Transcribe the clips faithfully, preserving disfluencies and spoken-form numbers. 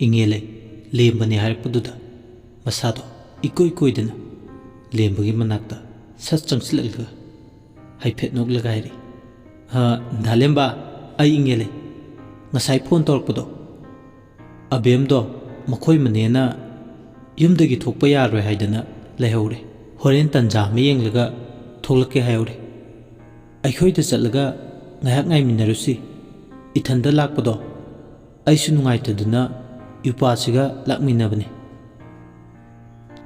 ꯏꯉꯦꯜꯂꯩ ꯂꯦꯝꯕꯅꯤ ꯍꯥꯏꯔꯛꯄꯗꯨꯗ ꯃꯁꯥꯗꯣ ꯏꯀꯣꯏ ꯀꯣꯏꯗꯅ ꯂꯦꯝꯕꯒꯤ ꯃꯅꯥꯛꯇ ꯁꯠ ꯆꯪꯁꯤꯜꯂꯛꯂꯒ ꯍꯥꯏꯐꯦꯠ ꯅꯣꯛꯂꯒ ꯍꯥꯏꯔꯛꯏ, "ꯑ, ꯗꯥꯂꯦꯝꯕ, ꯑꯩ ꯏꯉꯦꯜꯂꯩ꯫ ꯉꯁꯥꯏ ꯐꯣꯟ ꯇꯧꯔꯛꯄꯗꯣ, ꯑꯕꯦꯝꯗꯣ ꯃꯈꯣꯏ ꯃꯅꯦꯅ ꯌꯨꯝꯗꯒꯤ ꯊꯣꯛꯄ ꯌꯥꯔꯣꯏ ꯍꯥꯏꯗꯅ ꯂꯩꯍꯧꯔꯦ꯫ ꯍꯣꯔꯦꯟ ꯇꯟꯖꯥ ꯑꯃ ꯌꯦꯡꯂꯒ ꯊꯣꯛꯂꯛꯀꯦ ꯍꯥꯏꯍꯧꯔꯦ꯫ ꯑꯩꯈꯣꯏꯗ ꯆꯠꯂꯒ ꯉꯥꯏꯍꯥꯛ ꯉꯥꯏꯃꯤꯟꯅꯔꯨꯁꯤ꯫ ꯏꯊꯟꯗ ꯂꯥꯛꯄꯗꯣ ꯑꯩꯁꯨ ꯅꯨꯡꯉꯥꯏꯇꯗꯨꯅ ꯌꯨꯄꯥꯁꯤꯒ ꯂꯥꯛꯃꯤꯟꯅꯕꯅꯤ꯫"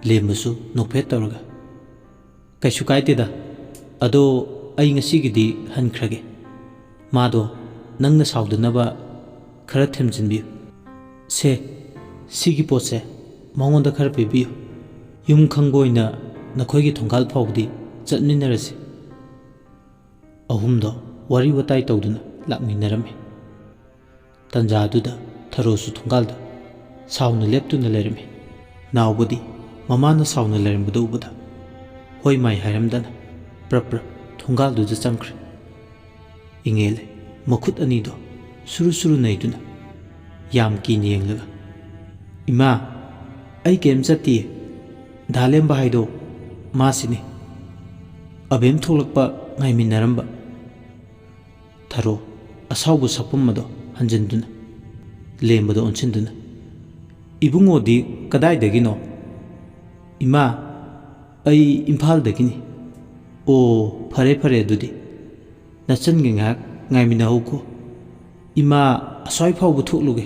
ꯂꯦꯝꯕꯁꯨ ꯅꯣꯛꯐꯦꯠ ꯇꯧꯔꯒ, "ꯀꯩꯁꯨ ꯀꯥꯏꯗꯦꯗ꯫ ꯑꯗꯣ ꯑꯩ ꯉꯁꯤꯒꯤꯗꯤ ꯍꯟꯈ꯭ꯔꯒꯦ꯫ ꯃꯥꯗꯣ ꯅꯪꯅ ꯁꯥꯎꯗꯅꯕ ꯈꯔ ꯊꯦꯝꯖꯤꯟꯕꯤꯌꯨ꯫ ꯁꯦ, ꯁꯤꯒꯤ ꯄꯣꯠꯁꯦ ꯃꯉꯣꯟꯗ ꯈꯔ ꯄꯤꯕꯤꯌꯨ꯫ ꯌꯨꯝ ꯈꯪꯕ ꯑꯣꯏꯅ ꯅꯈꯣꯏꯒꯤ ꯊꯣꯡꯒꯥꯜ ꯐꯥꯎꯕꯗꯤ ꯆꯠꯃꯤꯟꯅꯔꯁꯤ꯫" ꯑꯍꯨꯝꯗꯣ ꯋꯥꯔꯤ ꯋꯥꯇꯥꯏ ꯇꯧꯗꯨꯅ ꯂꯥꯛꯃꯤꯟꯅꯔꯝꯃꯤ꯫ ꯇꯟꯖꯥꯗꯨꯗ ꯊꯔꯣꯁꯨ ꯊꯣꯡꯒꯥꯜꯗ ꯁꯥꯎꯅ ꯂꯦꯞꯇꯨꯅ ꯂꯩꯔꯝꯃꯤ꯫ ꯅꯥꯎꯕꯗꯤ ꯃꯃꯥꯅ ꯁꯥꯎꯅ ꯂꯩꯔꯝꯕꯗꯨ ꯎꯕꯗ ꯍꯣꯏ ꯃꯥꯏ ꯍꯥꯏꯔꯝꯗꯅ ꯄ꯭ꯔꯞ ꯄ꯭ꯔꯞ ꯊꯣꯡꯒꯥꯜꯗꯨꯗ ꯆꯪꯈ꯭ꯔꯦ꯫ ꯏꯉꯦꯜꯂꯩ ꯃꯈꯨꯠ ꯑꯅꯤꯗꯣ ꯁꯨꯔꯨ ꯁꯨꯔꯨ ꯅꯩꯗꯨꯅ ꯌꯥꯝ ꯀꯤꯅ ꯌꯦꯡꯂꯒ, "ꯏꯃꯥ, ꯑꯩ ꯀꯩꯝ ꯆꯠꯇꯤꯌꯦ꯫ ꯗꯥ ꯂꯦꯝꯕ ꯍꯥꯏꯗꯣ ꯃꯥꯁꯤꯅꯤ꯫ ꯑꯕꯦꯝ ꯊꯣꯛꯂꯛꯄ ꯉꯥꯏꯃꯤꯟꯅꯔꯝꯕ꯫" ꯊꯔꯣ ꯑꯁꯥꯎꯕ ꯁꯛꯐꯝ ꯑꯗꯣ ꯍꯟꯖꯤꯟꯗꯨꯅ ꯂꯦꯝꯕꯗ ꯑꯣꯟꯁꯤꯟꯗꯨꯅ, "ꯏꯕꯨꯡꯉꯣꯗꯤ ꯀꯗꯥꯏꯗꯒꯤꯅꯣ?" "ꯏꯃꯥ, ꯑꯩ ꯏꯝꯐꯥꯜꯗꯒꯤꯅꯤ꯫" "ꯑꯣ, ꯐꯔꯦ ꯐꯔꯦ, ꯑꯗꯨꯗꯤ ꯅꯆꯟꯒ ꯉꯥꯏꯍꯥꯛ ꯉꯥꯏꯃꯤꯟꯅꯍꯧꯀꯣ꯫ ꯏꯃꯥ ꯑꯁ꯭ꯋꯥꯏ ꯐꯥꯎꯕ ꯊꯣꯛꯂꯨꯒꯦ꯫"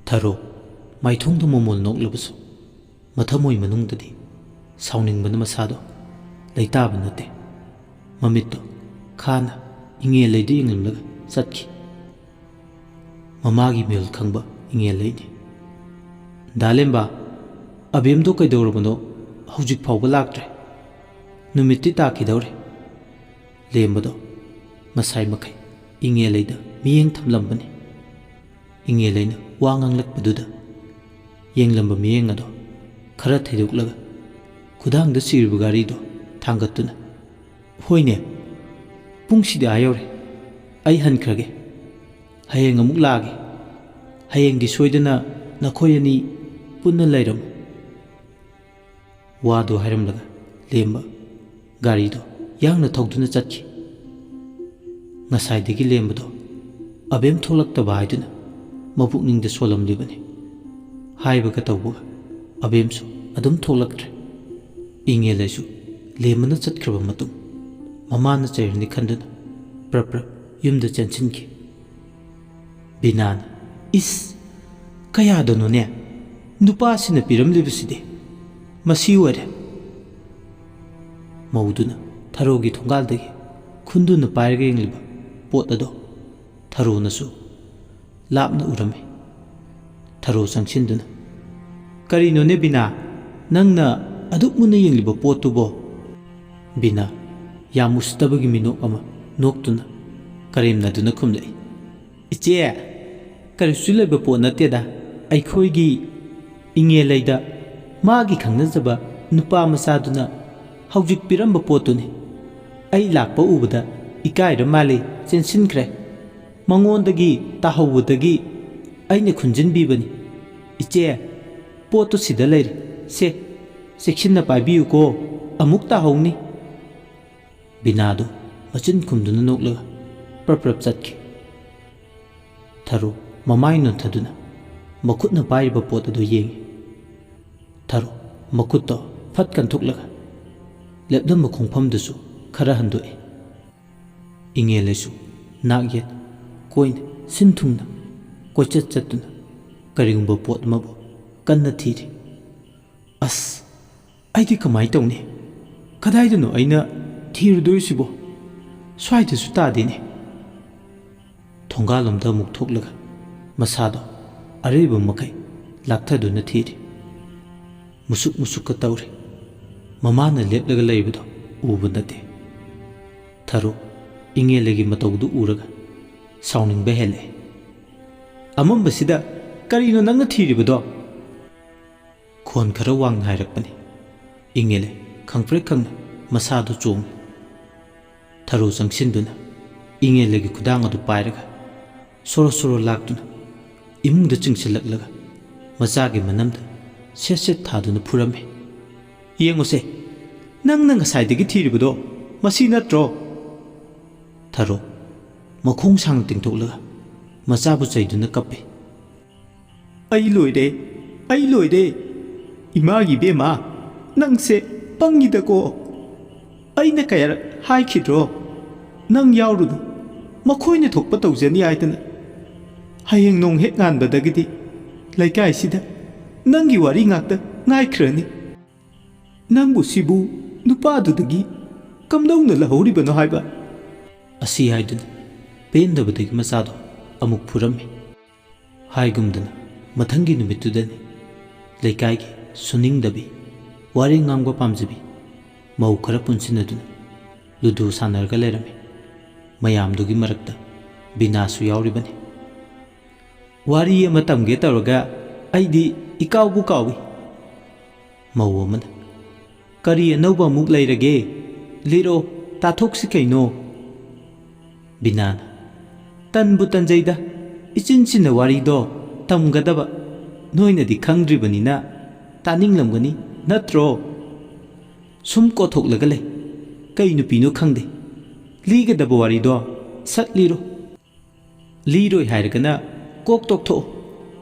ꯊꯔꯣ ꯃꯥꯏꯊꯣꯡꯗ ꯃꯣꯃꯣꯜ ꯅꯣꯛꯂꯕꯁꯨ ꯃꯊꯃꯣꯏ ꯃꯅꯨꯡꯗꯗꯤ ꯁꯥꯎꯅꯤꯡꯕꯅ ꯃꯁꯥꯗꯣ ꯂꯩꯇꯥꯕ ꯅꯠꯇꯦ꯫ ꯃꯃꯤꯠꯇꯣ ꯈꯥꯅ ꯏꯉꯦꯜꯂꯩꯗ ꯌꯦꯡꯂꯝꯂꯒ ꯆꯠꯈꯤ꯫ ꯃꯃꯥꯒꯤ ꯃꯤꯍꯨꯜ ꯈꯪꯕ ꯏꯉꯦꯜꯂꯩꯅꯤ꯫ "ꯗꯥ ꯂꯦꯝꯕ, ꯑꯕꯦꯝꯗꯣ ꯀꯩꯗꯧꯔꯕꯅꯣ? ꯍꯧꯖꯤꯛ ꯐꯥꯎꯕ ꯂꯥꯛꯇ꯭ꯔꯦ꯫ ꯅꯨꯃꯤꯠꯇꯤ ꯇꯥꯈꯤꯗꯧꯔꯦ꯫" ꯂꯦꯝꯕꯗꯣ ꯉꯁꯥꯏ ꯃꯈꯩ ꯏꯉꯦꯜꯂꯩꯗ ꯃꯤꯠꯌꯦꯡ ꯊꯝꯂꯝꯕꯅꯤ꯫ ꯏꯉꯦꯜꯂꯩꯅ ꯋꯥ ꯉꯥꯡꯂꯛꯄꯗꯨꯗ ꯌꯦꯡꯂꯝꯕ ꯃꯤꯠꯌꯦꯡ ꯑꯗꯣ ꯈꯔ ꯊꯩꯗꯣꯛꯂꯒ ꯈꯨꯗꯥꯡꯗ ꯁꯤꯔꯤꯕ ꯘꯔꯤꯗꯣ ꯊꯥꯡꯒꯠꯇꯨꯅ, "ꯍꯣꯏꯅꯦ, ꯄꯨꯡꯁꯤꯗꯤ ꯑꯥ ꯌꯧꯔꯦ꯫ ꯑꯩ ꯍꯟꯈ꯭ꯔꯒꯦ꯫ ꯍꯌꯦꯡ ꯑꯃꯨꯛ ꯂꯥꯛꯑꯒꯦ꯫ ꯍꯌꯦꯡꯗꯤ ꯁꯣꯏꯗꯅ "ꯅꯈꯣꯏ ꯑꯅꯤ ꯄꯨꯟꯅ ꯂꯩꯔꯝꯃꯨ"꯫ ꯋꯥꯗꯨ ꯍꯥꯏꯔꯝꯂꯒ ꯂꯦꯝꯕ ꯒꯥꯔꯤꯗꯣ ꯌꯥꯡꯅ ꯊꯧꯗꯨꯅ ꯆꯠꯈꯤ꯫ ꯉꯁꯥꯏꯗꯒꯤ ꯂꯦꯝꯕꯗꯣ ꯑꯕꯦꯝ ꯊꯣꯛꯂꯛꯇꯕ ꯍꯥꯏꯗꯨꯅ ꯃꯄꯨꯛꯅꯤꯡꯗ ꯁꯣꯜꯂꯝꯂꯤꯕꯅꯤ꯫ ꯍꯥꯏꯕꯒ ꯇꯧꯕꯒ ꯑꯕꯦꯝꯁꯨ ꯑꯗꯨꯝ ꯊꯣꯛꯂꯛꯇ꯭ꯔꯦ꯫ ꯏꯉꯦꯜ ꯂꯩꯁꯨ ꯂꯦꯝꯕꯅ ꯆꯠꯈ꯭ꯔꯕ ꯃꯇꯨꯡ ꯃꯃꯥꯅ ꯆꯩꯔꯅꯤ ꯈꯟꯗꯨꯅ ꯄ꯭ꯔꯞ ꯄ꯭ꯔꯞ ꯌꯨꯝꯗ ꯆꯦꯟꯁꯤꯟꯈꯤ꯫ ꯕꯤꯅꯥꯅ, "ꯏꯁ, ꯀꯌꯥꯗꯅꯣꯅꯦ ꯅꯨꯄꯥꯁꯤꯅ ꯄꯤꯔꯝꯂꯤꯕꯁꯤꯗꯤ? ꯃꯁꯤ ꯑꯣꯏꯔꯦ"꯫ ꯃꯧꯗꯨꯅ ꯊꯔꯣꯒꯤ ꯊꯣꯡꯒꯥꯜꯗꯒꯤ ꯈꯨꯟꯗꯨꯅ ꯄꯥꯏꯔꯒ ꯌꯦꯡꯂꯤꯕ ꯄꯣꯠ ꯑꯗꯣ ꯊꯔꯣꯅꯁꯨ ꯂꯥꯞꯅ ꯎꯔꯝꯃꯤ꯫ ꯊꯔꯣ ꯆꯪꯁꯤꯟꯗꯨꯅ, "ꯀꯔꯤꯅꯣꯅꯦ ꯕꯤꯅꯥ, ꯅꯪꯅ ꯑꯗꯨꯛ ꯃꯨꯟꯅ ꯌꯦꯡꯂꯤꯕ ꯄꯣꯠꯇꯨꯕꯣ?" ꯕꯤꯅꯥ ꯌꯥꯝ ꯎꯁꯤꯠꯇꯕꯒꯤ ꯃꯤꯅꯣꯛ ꯑꯃ ꯅꯣꯛꯇꯨꯅ ꯀꯔꯦꯝꯅꯗꯨꯅ ꯈꯨꯝꯂꯛꯏ꯫ "ꯏꯆꯦ, ꯀꯔꯤꯁꯨ ꯂꯩꯕ ꯄꯣꯠ ꯅꯠꯇꯦꯗ꯫ ꯑꯩꯈꯣꯏꯒꯤ ꯏꯉꯦꯂꯩꯗ ꯃꯥꯒꯤ ꯈꯪꯅꯖꯕ ꯅꯨꯄꯥ ꯃꯆꯥꯗꯨꯅ ꯍꯧꯖꯤꯛ ꯄꯤꯔꯝꯕ ꯄꯣꯠꯇꯨꯅꯤ꯫ ꯑꯩ ꯂꯥꯛꯄ ꯎꯕꯗ ꯏꯀꯥꯏꯔ ꯃꯥꯜꯂꯦ ꯆꯦꯟꯁꯤꯟꯈ꯭ꯔꯦ꯫ ꯃꯉꯣꯟꯗꯒꯤ ꯇꯥꯍꯧꯕꯗꯒꯤ ꯑꯩꯅ ꯈꯨꯟꯖꯤꯟꯕꯤꯕꯅꯤ꯫ ꯏꯆꯦ, ꯄꯣꯠꯇꯨ ꯁꯤꯗ ꯂꯩꯔꯦ꯫ ꯁꯦ, ꯆꯦꯛꯁꯤꯟꯅ ꯄꯥꯏꯕꯤꯌꯨꯀꯣ, ꯑꯃꯨꯛ ꯇꯥꯍꯧꯅꯤ"꯫ ꯕꯤꯅꯥꯗꯨ ꯃꯆꯤꯟ ꯈꯨꯝꯗꯨꯅ ꯅꯣꯛꯂꯒ ꯄ꯭ꯔꯞ ꯄ꯭ꯔꯞ ꯆꯠꯈꯤ꯫ ꯊꯔꯣ ꯃꯃꯥꯏ ꯅꯣꯟꯊꯗꯨꯅ ꯃꯈꯨꯠꯅ ꯄꯥꯏꯔꯤꯕ ꯄꯣꯠ ꯑꯗꯨ ꯌꯦꯡꯉꯤ꯫ ꯊꯔꯣ ꯃꯈꯨꯠꯇꯣ ꯐꯠ ꯀꯟꯊꯣꯛꯂꯒ ꯂꯦꯞꯂꯝꯕ ꯈꯣꯡꯐꯝꯗꯨꯁꯨ ꯈꯔ ꯍꯟꯗꯣꯛꯏ꯫ ꯏꯉꯦꯜ ꯂꯩꯁꯨ ꯅꯥꯛ ꯌꯦꯠ ꯀꯣꯏꯅ ꯁꯤꯟ ꯊꯨꯡꯅ ꯀꯣꯏꯆꯠ ꯆꯠꯇꯨꯅ ꯀꯔꯤꯒꯨꯝꯕ ꯄꯣꯠ ꯑꯃꯕꯨ ꯀꯟꯅ ꯊꯤꯔꯤ꯫ "ꯑꯁ, ꯑꯩꯗꯤ ꯀꯃꯥꯏ ꯇꯧꯅꯤ? ꯀꯗꯥꯏꯗꯅꯣ ꯑꯩꯅ ꯊꯤꯔꯨꯗꯣꯏꯁꯤꯕꯣ? ꯁ꯭ꯋꯥꯏꯗꯁꯨ ꯇꯥꯗꯦꯅꯦ"꯫ ꯊꯣꯡꯒꯥꯜꯂꯣꯝꯗ ꯑꯃꯨꯛ ꯊꯣꯛꯂꯒ ꯃꯁꯥꯗꯣ ꯑꯔꯩꯕ ꯃꯈꯩ ꯂꯥꯛꯊꯗꯨꯅ ꯊꯤꯔꯤ꯫ ꯃꯨꯁꯨꯛ ꯃꯨꯁꯨꯛꯀ ꯇꯧꯔꯤ꯫ ꯃꯃꯥꯅ ꯂꯦꯞꯂꯒ ꯂꯩꯕꯗꯣ ꯎꯕ ꯅꯠꯇꯦ꯫ ꯊꯔꯣ ꯏꯉꯦꯜꯂꯩꯒꯤ ꯃꯇꯧꯗꯨ ꯎꯔꯒ ꯁꯥꯎꯅꯤꯡꯕ ꯍꯦꯜꯂꯛꯑꯦ꯫ "ꯑꯃꯝꯕꯁꯤꯗ ꯀꯔꯤꯅꯣ ꯅꯪꯅ ꯊꯤꯔꯤꯕꯗꯣ?" ꯈꯣꯟ ꯈꯔ ꯋꯥꯡꯅ ꯍꯥꯏꯔꯛꯄꯅꯤ꯫ ꯏꯉꯦꯜꯂꯩ ꯈꯪꯄ꯭ꯔꯦꯛ ꯈꯪꯅ ꯃꯁꯥꯗꯨ ꯆꯣꯡꯉꯤ꯫ ꯊꯔꯣ ꯆꯪꯁꯤꯟꯗꯨꯅ ꯏꯉꯦꯜꯂꯩꯒꯤ ꯈꯨꯗꯥꯡ ꯑꯗꯨ ꯄꯥꯏꯔꯒ ꯁꯣꯔꯣ ꯁꯣꯔꯣ ꯂꯥꯛꯇꯨꯅ ꯏꯃꯨꯡꯗ ꯆꯤꯡꯁꯤꯜꯂꯛꯂꯒ ꯃꯆꯥꯒꯤ ꯃꯅꯝꯗ ꯁꯦꯠ ꯁꯦꯠ ꯊꯥꯗꯨꯅ ꯐꯨꯔꯝꯃꯤ꯫ "ꯌꯦꯡꯉꯨꯁꯦ, ꯅꯪꯅ ꯉꯁꯥꯏꯗꯒꯤ ꯊꯤꯔꯤꯕꯗꯣ ꯃꯁꯤ ꯅꯠꯇ꯭ꯔꯣ?" ꯊꯔꯣ ꯃꯈꯣꯡ ꯁꯥꯡꯅ ꯇꯤꯡꯊꯣꯛꯂꯒ ꯃꯆꯥꯕꯨ ꯆꯩꯗꯨꯅ ꯀꯞꯄꯤ꯫ "ꯑꯩ ꯂꯣꯏꯔꯦ, ꯑꯩ ꯂꯣꯏꯔꯦ꯫ ꯏꯃꯥꯒꯤ ꯏꯕꯦꯝꯃ, ꯅꯪꯁꯦ ꯄꯪꯉꯤꯗꯀꯣ꯫ ꯑꯩꯅ ꯀꯌꯥꯔꯛ ꯍꯥꯏꯈꯤꯗ꯭ꯔꯣ, ꯅꯪ ꯌꯥꯎꯔꯨꯅꯨ, ꯃꯈꯣꯏꯅ ꯊꯣꯛꯄ ꯇꯧꯖꯅꯤ ꯍꯥꯏꯗꯅ꯫ ꯍꯌꯦꯡ ꯅꯣꯡ ꯍꯦꯛ ꯉꯥꯟꯕꯗꯒꯤꯗꯤ ꯂꯩꯀꯥꯏꯁꯤꯗ ꯅꯪꯒꯤ ꯋꯥꯔꯤ ꯉꯥꯛꯇ ꯉꯥꯏꯈ꯭ꯔꯅꯤ꯫ ꯅꯪꯕꯨ ꯁꯤꯕꯨ ꯅꯨꯄꯥꯗꯨꯗꯒꯤ ꯀꯝꯗꯧꯅ ꯂꯧꯍꯧꯔꯤꯕꯅꯣ ꯍꯥꯏꯕ?" ꯑꯁꯤ ꯍꯥꯏꯗꯨꯅ ꯄꯦꯟꯗꯕꯗꯒꯤ ꯃꯆꯥꯗꯣ ꯑꯃꯨꯛ ꯐꯨꯔꯝꯃꯤ꯫ ꯍꯥꯏꯒꯨꯝꯗꯅ ꯃꯊꯪꯒꯤ ꯅꯨꯃꯤꯠꯇꯨꯗꯅꯤ ꯂꯩꯀꯥꯏꯒꯤ ꯁꯨꯅꯤꯡꯗꯕꯤ, ꯋꯥꯔꯦꯡ ꯉꯥꯡꯕ ꯄꯥꯝꯖꯕꯤ ꯃꯧ ꯈꯔ ꯄꯨꯟꯁꯤꯟꯅꯗꯨꯅ ꯂꯨꯗꯨ ꯁꯥꯟꯅꯔꯒ ꯂꯩꯔꯝꯃꯤ꯫ ꯃꯌꯥꯝꯗꯨꯒꯤ ꯃꯔꯛꯇ ꯕꯤꯅꯥꯁꯨ ꯌꯥꯎꯔꯤꯕꯅꯤ꯫ "ꯋꯥꯔꯤ ꯑꯃ ꯇꯝꯒꯦ ꯇꯧꯔꯒ ꯑꯩꯗꯤ ꯏꯀꯥꯎꯕꯨ ꯀꯥꯎꯏ꯫" ꯃꯧ ꯑꯃꯅ, "ꯀꯔꯤ ꯑꯅꯧꯕ ꯑꯃꯨꯛ ꯂꯩꯔꯒꯦ? ꯂꯤꯔꯛꯑꯣ, ꯇꯥꯊꯣꯛꯁꯤ ꯀꯩꯅꯣ?" ꯕꯤꯅꯥꯅ, "ꯇꯟꯕꯨ ꯇꯟꯖꯩꯗ, ꯏꯆꯤꯟ ꯆꯤꯟꯅ ꯋꯥꯔꯤꯗꯣ ꯇꯝꯒꯗꯕ꯫ ꯅꯣꯏꯅꯗꯤ ꯈꯪꯗ꯭ꯔꯤꯕꯅꯤꯅ ꯇꯥꯅꯤꯡꯂꯝꯒꯅꯤ, ꯅꯠꯇ꯭ꯔꯣ? ꯁꯨꯝ ꯀꯣꯠꯊꯣꯛꯂꯒ ꯂꯩ꯫ ꯀꯩ ꯅꯨꯄꯤꯅꯣ ꯈꯪꯗꯦ꯫ ꯂꯤꯒꯗꯕ ꯋꯥꯔꯤꯗꯣ ꯁꯠ ꯂꯤꯔꯣ꯫ ꯂꯤꯔꯣꯏ ꯍꯥꯏꯔꯒꯅ ꯀꯣꯛ ꯇꯣꯛꯊꯣꯛꯑꯣ꯫"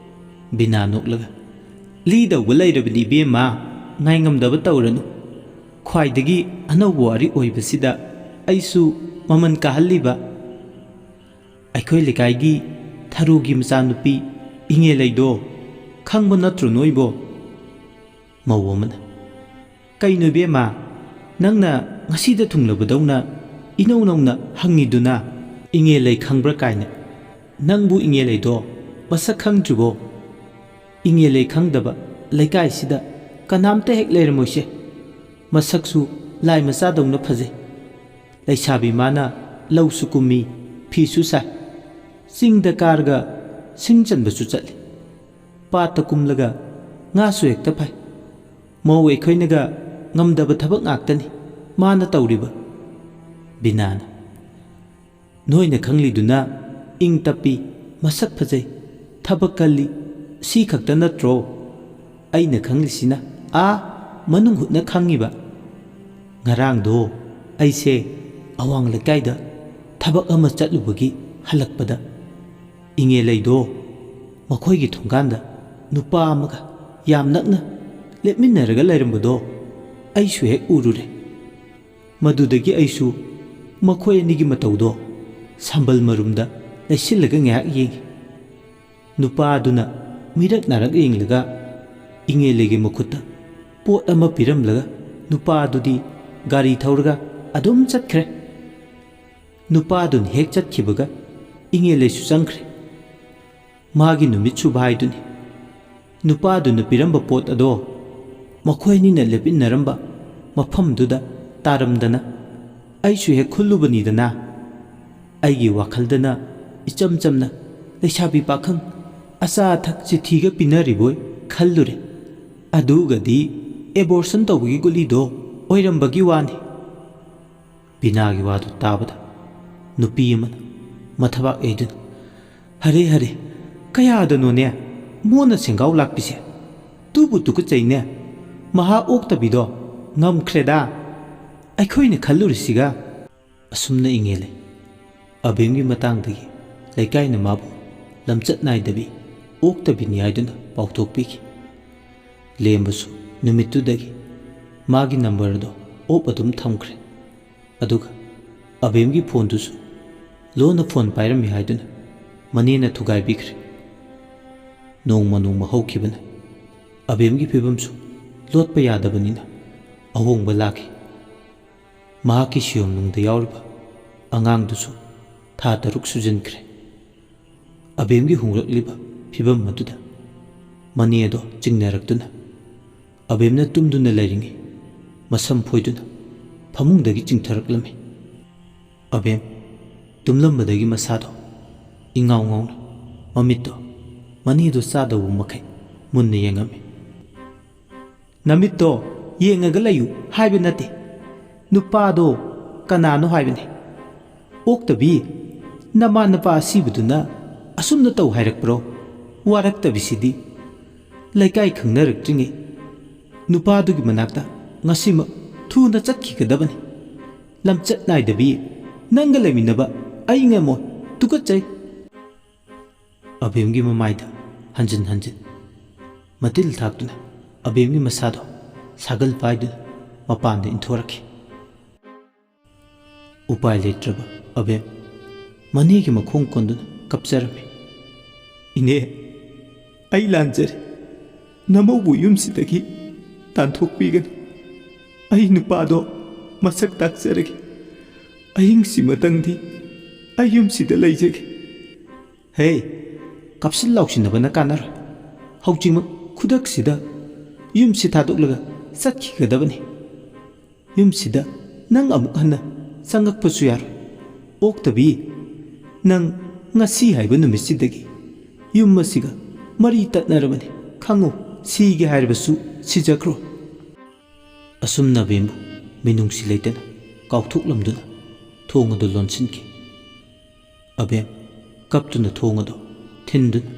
ꯕꯤꯅꯥ ꯅꯣꯛꯂꯒ, "ꯂꯤꯗꯧꯕ ꯂꯩꯔꯕꯅꯤ ꯏꯕꯦꯝꯃ, ꯉꯥꯏꯉꯝꯗꯕ ꯇꯧꯔꯅꯨ꯫ ꯈ꯭ꯋꯥꯏꯗꯒꯤ ꯑꯅꯧꯕ ꯋꯥꯔꯤ ꯑꯣꯏꯕꯁꯤꯗ ꯑꯩꯁꯨ ꯃꯃꯜ ꯀꯥꯍꯜꯂꯤꯕ꯫ ꯑꯩꯈꯣꯏ ꯂꯩꯀꯥꯏꯒꯤ ꯊꯔꯨꯒꯤ ꯃꯆꯥꯅꯨꯄꯤ ꯏꯉꯦꯂꯩꯗꯣ ꯈꯪꯕ ꯅꯠꯇ꯭ꯔꯣ ꯅꯣꯏꯕꯣ?" ꯃꯧ ꯑꯃꯅ, "ꯀꯩꯅꯣ ꯏꯕꯦꯝꯃ, ꯅꯪꯅ ꯉꯁꯤꯗ ꯊꯨꯡꯂꯕꯗꯧꯅ ꯏꯅꯧ ꯅꯧꯅ ꯍꯪꯉꯤꯗꯨꯅ? ꯏꯉꯦꯂꯩ ꯈꯪꯕ꯭ꯔꯥ ꯀꯥꯏꯅ? ꯅꯪꯕꯨ ꯏꯉꯦꯂꯩꯗꯣ ꯃꯁꯛ ꯈꯪꯗ꯭ꯔꯤꯕꯣ? ꯏꯉꯦꯂꯩ ꯈꯪꯗꯕ ꯂꯩꯀꯥꯏꯁꯤꯗ ꯀꯅꯥꯝꯇ ꯍꯦꯛ ꯂꯩꯔꯝꯃꯣꯏꯁꯦ꯫ ꯃꯁꯛꯁꯨ ꯂꯥꯏ ꯃꯆꯥꯗꯧꯅ ꯐꯖꯩ꯫ ꯂꯩꯁꯥꯕꯤ ꯃꯥꯅ ꯂꯧꯁꯨ ꯀꯨꯝꯃꯤ, ꯐꯤꯁꯨ ꯁꯥꯏ꯫ ꯆꯤꯡꯗ ꯀꯥꯔꯒ ꯁꯤꯡ ꯆꯟꯕꯁꯨ ꯆꯠꯂꯤ꯫ ꯄꯥꯠꯇ ꯀꯨꯝꯂꯒ ꯉꯥꯁꯨ ꯍꯦꯛꯇ ꯐꯥꯏ꯫ ꯃꯧ ꯑꯩꯈꯣꯏꯅꯒ ꯉꯝꯗꯕ ꯊꯕꯛ ꯉꯥꯛꯇꯅꯤ ꯃꯥꯅ ꯇꯧꯔꯤꯕ꯫" ꯕꯤꯅꯥꯅ, "ꯅꯣꯏꯅ ꯈꯪꯂꯤꯗꯨꯅ ꯏꯪ ꯇꯞꯄꯤ, ꯃꯁꯛ ꯐꯖꯩ, ꯊꯕꯛ ꯀꯜꯂꯤ, ꯁꯤ ꯈꯛꯇ ꯅꯠꯇ꯭ꯔꯣ ꯑꯩꯅ ꯈꯪꯂꯤꯁꯤꯅ? ꯑꯥ, ꯃꯅꯨꯡ ꯍꯨꯠꯅ ꯈꯪꯉꯤꯕ꯫ ꯉꯔꯥꯡꯗꯣ ꯑꯩꯁꯦ ꯑꯋꯥꯡ ꯂꯩꯀꯥꯏꯗ ꯊꯕꯛ ꯑꯃ ꯆꯠꯂꯨꯕꯒꯤ ꯍꯜꯂꯛꯄꯗ, ꯏꯉꯦꯂꯩꯗꯣ ꯃꯈꯣꯏꯒꯤ ꯊꯣꯡꯒꯥꯟꯗ ꯅꯨꯄꯥ ꯑꯃꯒ ꯌꯥꯝ ꯅꯛꯅ ꯂꯦꯞꯃꯤꯟꯅꯔꯒ ꯂꯩꯔꯝꯕꯗꯣ ꯑꯩꯁꯨ ꯍꯦꯛ ꯎꯔꯨꯔꯦ꯫ ꯃꯗꯨꯗꯒꯤ ꯑꯩꯁꯨ ꯃꯈꯣꯏ ꯑꯅꯤꯒꯤ ꯃꯇꯧꯗꯣ ꯁꯝꯕꯜ ꯃꯔꯨꯝꯗ ꯂꯩꯁꯤꯜꯂꯒ ꯉꯥꯏꯍꯥꯛ ꯌꯦꯡꯉꯤ꯫ ꯅꯨꯄꯥ ꯑꯗꯨꯅ ꯃꯤꯔꯛ ꯅꯥꯔꯛ ꯌꯦꯡꯂꯒ ꯏꯉꯦꯂꯩꯒꯤ ꯃꯈꯨꯠꯇ ꯄꯣꯠ ꯑꯃ ꯄꯤꯔꯝꯂꯒ ꯅꯨꯄꯥ ꯑꯗꯨꯗꯤ ꯒꯥꯔꯤ ꯊꯧꯔꯒ ꯑꯗꯨꯝ ꯆꯠꯈ꯭ꯔꯦ꯫ ꯅꯨꯄꯥ ꯑꯗꯨꯅ ꯍꯦꯛ ꯆꯠꯈꯤꯕꯒ ꯏꯉꯦꯂꯩꯁꯨ ꯆꯪꯈ꯭ꯔꯦ꯫ ꯃꯥꯒꯤ ꯅꯨꯃꯤꯠ ꯁꯨꯕ ꯍꯥꯏꯗꯨꯅꯤ꯫ ꯅꯨꯄꯥꯗꯨꯅ ꯄꯤꯔꯝꯕ ꯄꯣꯠ ꯑꯗꯣ ꯃꯈꯣꯏ ꯑꯅꯤꯅ ꯂꯦꯞꯃꯤꯟꯅꯔꯝꯕ ꯃꯐꯝꯗꯨꯗ ꯇꯥꯔꯝꯗꯅ ꯑꯩꯁꯨ ꯍꯦꯛ ꯈꯨꯜꯂꯨꯕꯅꯤꯗꯅ꯫ ꯑꯩꯒꯤ ꯋꯥꯈꯜꯗꯅ ꯏꯆꯝ ꯆꯝꯅ ꯂꯩꯁꯥꯕꯤ ꯄꯥꯈꯪ ꯑꯆꯥ ꯑꯊꯛ ꯆꯤꯊꯤꯒ ꯄꯤꯅꯔꯤꯕꯣꯏ ꯈꯜꯂꯨꯔꯦ꯫ ꯑꯗꯨꯒꯗꯤ ꯑꯦꯕꯣꯔꯁꯟ ꯇꯧꯕꯒꯤ ꯒꯨꯂꯤꯗꯣ ꯑꯣꯏꯔꯝꯕꯒꯤ ꯋꯥꯅꯤ꯫ ꯕꯤꯅꯥꯒꯤ ꯋꯥꯗꯨ ꯇꯥꯕꯗ ꯅꯨꯄꯤ ꯑꯃꯅ ꯃꯊꯕꯥꯛ ꯌꯩꯗꯨꯅ, "ꯍꯔꯦ ꯍꯔꯦ, ꯀꯌꯥꯗꯅꯣꯅꯦ ꯃꯣꯟꯅ ꯁꯦꯡꯒꯥꯎ ꯂꯥꯛꯄꯤꯁꯦ? ꯇꯨꯕꯨ ꯇꯨꯀꯠꯆꯩꯅꯦ꯫ ꯃꯍꯥ ꯑꯣꯛꯇꯕꯤꯗꯣ ꯉꯝꯈ꯭ꯔꯦꯗ꯫ ꯑꯩꯈꯣꯏꯅ ꯈꯜꯂꯨꯔꯤꯁꯤꯒ"꯫ ꯑꯁꯨꯝꯅ ꯏꯉꯦꯂꯩ ꯑꯕꯦꯝꯒꯤ ꯃꯇꯥꯡꯗꯒꯤ ꯂꯩꯀꯥꯏꯅ ꯃꯥꯕꯨ ꯂꯝꯆꯠ ꯅꯥꯏꯗꯕꯤ, ꯑꯣꯛꯇꯕꯤꯅꯤ ꯍꯥꯏꯗꯨꯅ ꯄꯥꯎꯊꯣꯛꯄꯤꯈꯤ꯫ ꯂꯦꯝꯕꯁꯨ ꯅꯨꯃꯤꯠꯇꯨꯗꯒꯤ ꯃꯥꯒꯤ ꯅꯝꯕꯔ ꯑꯗꯣ ꯑꯣꯞ ꯑꯗꯨꯝ ꯊꯝꯈ꯭ꯔꯦ꯫ ꯑꯗꯨꯒ ꯑꯕꯦꯝꯒꯤ ꯐꯣꯟꯗꯨꯁꯨ ꯂꯣꯟꯅ ꯐꯣꯟ ꯄꯥꯏꯔꯝꯃꯤ ꯍꯥꯏꯗꯨꯅ ꯃꯅꯦꯅ ꯊꯨꯒꯥꯏꯕꯤꯈ꯭ꯔꯦ꯫ ꯅꯣꯡꯃ ꯅꯣꯡꯃ ꯍꯧꯈꯤꯕꯅ ꯑꯕꯦꯝꯒꯤ ꯐꯤꯕꯝꯁꯨ ꯂꯣꯠꯄ ꯌꯥꯗꯕꯅꯤꯅ ꯑꯍꯣꯡꯕ ꯂꯥꯛꯈꯤ꯫ ꯃꯍꯥꯛꯀꯤ ꯁꯤꯌꯣꯝꯅꯨꯡꯗ ꯌꯥꯎꯔꯤꯕ ꯑꯉꯥꯡꯗꯨꯁꯨ ꯊꯥ ꯇꯔꯨꯛ ꯁꯨꯖꯤꯟꯈ꯭ꯔꯦ꯫ ꯑꯕꯦꯝꯒꯤ ꯍꯣꯡꯂꯛꯂꯤꯕ ꯐꯤꯕꯝ ꯑꯗꯨꯗ ꯃꯅꯦ ꯑꯗꯣ ꯆꯤꯡꯅꯔꯛꯇꯨꯅ ꯑꯕꯦꯝꯅ ꯇꯨꯝꯗꯨꯅ ꯂꯩꯔꯤꯉꯩ ꯃꯁꯝ ꯐꯣꯏꯗꯨꯅ ꯐꯃꯨꯡꯗꯒꯤ ꯆꯤꯡꯊꯔꯛꯂꯝꯃꯤ꯫ ꯑꯕꯦꯝ ꯇꯨꯝꯂꯝꯕꯗꯒꯤ ꯃꯁꯥꯗꯣ ꯏꯉꯥꯎ ꯉꯥꯎꯅ ꯃꯃꯤꯠꯇꯣ ꯃꯅꯦꯗꯣ ꯆꯥꯗꯧꯕ ꯃꯈꯩ ꯃꯨꯟꯅ ꯌꯦꯡꯉꯝꯃꯤ꯫ "ꯅꯃꯤꯠꯇꯣ ꯌꯦꯡꯉꯒ ꯂꯩꯌꯨ ꯍꯥꯏꯕ ꯅꯠꯇꯦ꯫ ꯅꯨꯄꯥꯗꯣ ꯀꯅꯥꯅꯣ ꯍꯥꯏꯕꯅꯤ꯫ ꯑꯣꯛꯇꯕꯤ, ꯅꯃꯥ ꯅꯄꯥ ꯑꯁꯤꯕꯗꯨꯅ ꯑꯁꯨꯝꯅ ꯇꯧ ꯍꯥꯏꯔꯛꯄ꯭ꯔꯣ? ꯋꯥꯔꯛꯇꯕꯤꯁꯤꯗꯤ꯫ ꯂꯩꯀꯥꯏ ꯈꯪꯅꯔꯛꯇ꯭ꯔꯤꯉꯩ ꯅꯨꯄꯥꯗꯨꯒꯤ ꯃꯅꯥꯛꯇ ꯉꯁꯤꯃꯛ ꯊꯨꯅ ꯆꯠꯈꯤꯒꯗꯕꯅꯤ꯫ ꯂꯝꯆꯠ ꯅꯥꯏꯗꯕꯤ, ꯅꯪꯒ ꯂꯩꯃꯤꯟꯅꯕ ꯑꯩ ꯉꯝꯃꯣꯏ꯫ ꯇꯨꯀꯠꯆꯩ꯫ ꯑꯕꯦꯝꯒꯤ ꯃꯃꯥꯏꯗ ꯍꯟꯖꯤꯟ ꯍꯟꯖꯤꯟ ꯃꯇꯤꯜ ꯊꯥꯛꯇꯨꯅ ꯑꯕꯦꯝꯒꯤ ꯃꯁꯥꯗꯣ ꯁꯥꯒꯜ ꯄꯥꯏꯗꯨꯅ ꯃꯄꯥꯟꯗ ꯏꯟꯊꯣꯔꯛꯈꯤ꯫ ꯎꯄꯥꯏ ꯂꯩꯇ꯭ꯔꯕ ꯑꯕꯦꯝ ꯃꯅꯦꯒꯤ ꯃꯈꯣꯡ ꯀꯣꯟꯗꯨꯅ ꯀꯞꯆꯔꯝꯃꯤ꯫ "ꯏꯅꯦ, ꯑꯩ ꯂꯥꯟꯖꯔꯦ꯫ ꯅꯃꯧꯕꯨ ꯌꯨꯝꯁꯤꯗꯒꯤ ꯇꯥꯟꯊꯣꯛꯄꯤꯒꯅꯨ꯫ ꯑꯩ ꯅꯨꯄꯥꯗꯣ ꯃꯁꯛ ꯇꯥꯛꯆꯔꯒꯦ꯫ ꯑꯍꯤꯡꯁꯤꯃꯇꯪꯗꯤ ꯑꯩ ꯌꯨꯝꯁꯤꯗ ꯂꯩꯖꯒꯦ꯫" "ꯍꯦ, ꯀꯥꯞꯁꯤꯟ ꯂꯥꯎꯁꯤꯟꯅꯕꯅ ꯀꯥꯟꯅꯔꯣꯏ꯫ ꯍꯧꯖꯤꯛꯃꯛ ꯈꯨꯗꯛꯁꯤꯗ ꯌꯨꯝꯁꯤ ꯊꯥꯗꯣꯛꯂꯒ ꯆꯠꯈꯤꯒꯗꯕꯅꯤ꯫ ꯌꯨꯝꯁꯤꯗ ꯅꯪ ꯑꯃꯨꯛ ꯍꯟꯅ ꯆꯪꯉꯛꯄꯁꯨ ꯌꯥꯔꯣꯏ꯫ ꯑꯣꯛꯇꯕꯤ, ꯅꯪ ꯉꯁꯤ ꯍꯥꯏꯕ ꯅꯨꯃꯤꯠꯁꯤꯗꯒꯤ ꯌꯨꯝ ꯑꯁꯤꯒ ꯃꯔꯤ ꯇꯠꯅꯔꯕꯅꯤ꯫ ꯈꯪꯉꯨ, ꯁꯤꯒꯦ ꯍꯥꯏꯔꯕꯁꯨ ꯁꯤꯖꯈ꯭ꯔꯣ꯫" ꯑꯁꯨꯝꯅ ꯑꯕꯦꯝꯕꯨ ꯃꯤꯅꯨꯡꯁꯤ ꯂꯩꯇꯅ ꯀꯥꯎꯊꯣꯛꯂꯝꯗꯨꯅ ꯊꯣꯡ ꯑꯗꯨ ꯂꯣꯟꯁꯤꯟꯈꯤ꯫ ꯑꯕꯦꯝ ꯀꯞꯇꯨꯅ ꯊꯣꯡ ꯑꯗꯨ ꯊꯤꯟꯗꯨꯅ,